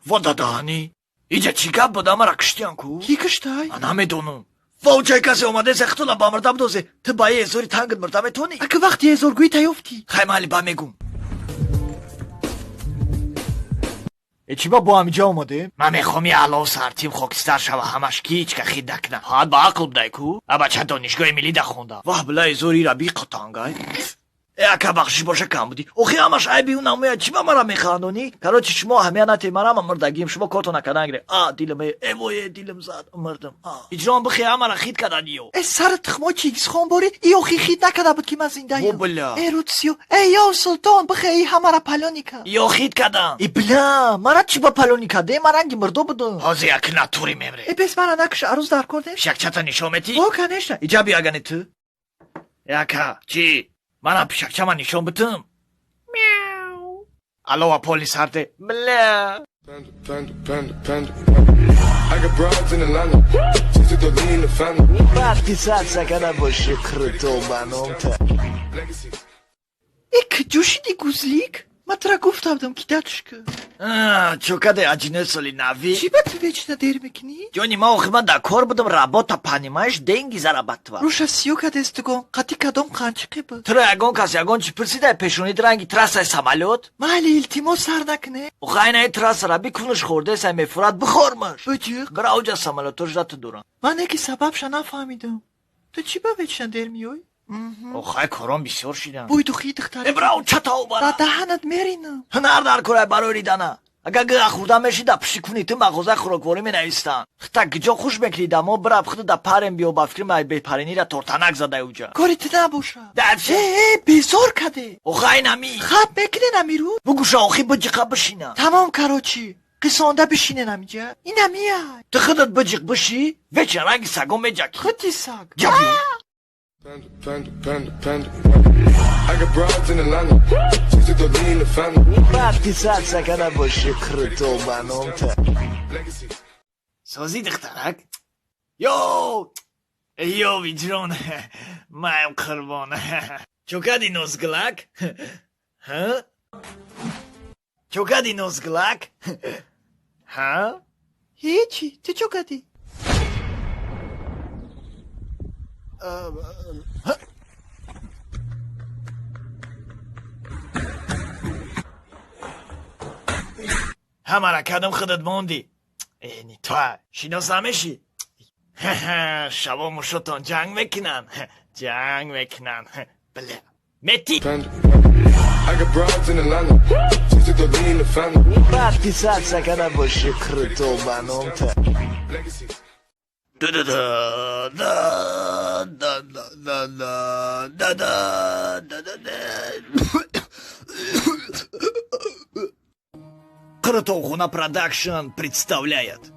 Ва дадаҳанӣ. Иҷа чӣ гап буда, мара киштиян ку? Кӣ киштай? Ман намедонам. Ва учай касе омадаеса, хитона ба мурда бидозе. Ту ба е эзори тангит мурда метавонӣ? Ака, вақти эзоргӯӣ таёфтӣ. Хай, майли, ба мегум. Э, чӣ ба бо ҳамиҷа омадем? Ман мехоҳам я алов сартим хокистар шава, ҳамаш ки ҳеч ка хит накуна. Ҳат ба ақл будай ку? А бача донишгоҳи миллӣ да хонда. Ваҳ, била, эзори ира биқотангай. Э, ака, бахшиш боша, кам будӣ. Охи ҳамаш айби ӯ намояд, чӣ ба мара механдонӣ? Короче, шумо аҳамият натиҳед, ман ҳама мурдагием, шумо кортон накардан гире. А, дилам, э вое, дилам зад, мурдам. А. Иҷрон бихе, ҳамара хит каданиё. Э, сари тухмо Чингизхон борӣ, и охи хит накарда буд, ки ман зиндаям. Во бля. Э, рудсиё, э, ё султон, бихе, и ҳамара палёный кард. Ё хит кадан. И бля, мара чӣ ба палёный карде? Ман ранги мурдо будам. Ҳозир як натури мемре. Э, бес, мара накуш, арӯз дар кор нест. Пишакчата нишон метӣ? Во, конечно. Иҷа биё, агане ту. Э, ака, чӣ? Манам пишакчама нишон битум. Алова поли сарде. Бля. Panda, panda, panda, panda. I got broads in Atlanta. Just to lean the family. Подписаться када боши круто баномта. Legacies. Э, куҷо шиди, гузлик? Ман тура гуфта будам, ки датушка. Чо каде, аҷинои соли навӣ? Чӣ ба ту вечно дер мекунӣ? Ҷони ма, охи ман дар кор будам, работа, понимаешь, деньги зарабатывать. Рӯша сиё кадест, дугон, қати кадом қанчиқе буд? Туро ягон кас ягон чӣ пурсида, пешонид ранги трассаи самолёт? Майли, илтимос, сар накуне. Охи айнаи трассара бикунуш хӯрдесай, мефурад, бихормаш. Буҷиқ. Бира, уҷа самолётҳо жда ту дорам. Ман яки сабабша нафаҳмидам. Ту чӣ ба вечно дер меёй? Охай, корон бисёр шидам. Бӯй духии духтари. Э, бира, чатау Ба бара. даҳанат меринам. Ҳунар дар корай барои ридана. Агар гыға хӯрда мешида, пишти куни ту мағозаи хӯрокворӣ менавистанд. Хита гиҷо хуш мекунӣ дамо, бира, худо да парем биё, ба фикри май бепаринира тортанак задай уҷа. Кори ту набоша. Дальше. Э, э, безор каде. Охай нами. Хаб мекунен амирӯ. Бугуша, охи биҷиқа бишина. Тамом, короче, қисонда бишинен амиҷа инамия. Ту худат биҷиқ биши, веча ранги сагон меҷаки. Худи саг. Ҷаби. Panda, panda, panda, panda. I got broads in Atlanta. Just to lean the family. Подписаться када боши круто баномта. Legacies. Созӣ, духтарак, ё ё виҷрон, маям қурбон. Чо кади, нозгулак? Ҳа, чо кади, нозгулак? Ҳа? Ҳечи, ту чо кардӣ? Ҳамара кадом худат мондӣ. Э, не той, шинос намешӣ? Шабо мушотон ҷанг мекунанд, ҷанг мекунанд. Бля, мети. Panda. I got broads in Atlanta. Just to lean the family. Подписаться када боши круто баномта. Legacies. Да-да-да, да, да, да, да, да, да, да, да, да. Крутохуна Продакшн представляет.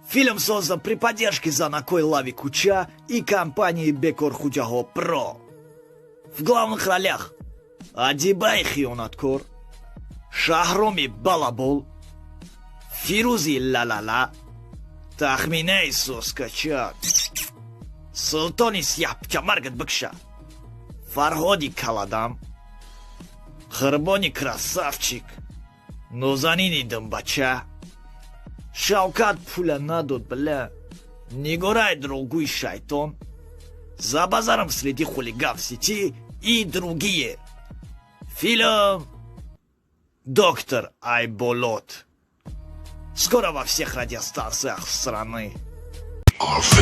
Фильм создан при поддержке Занакой Лави Куча и компании Бекор Худжахо Про. В главных ролях Адибай Хионаткор, Шахроми Балабол, Фирузи Лалала, Тахминей Соскачак, Султони Сияҳпича Бикша, Фарҳоди Каладам, Қурбони Красавчик, Нозанини Думбача, Шавкат Пула надод, бля, Нигорай Дурӯғгӯи Шайтон, За базаром среди хулиган в сети и другие. Фильм «Доктор Айболот». Скоро во всех радиостанциях страны. Оф.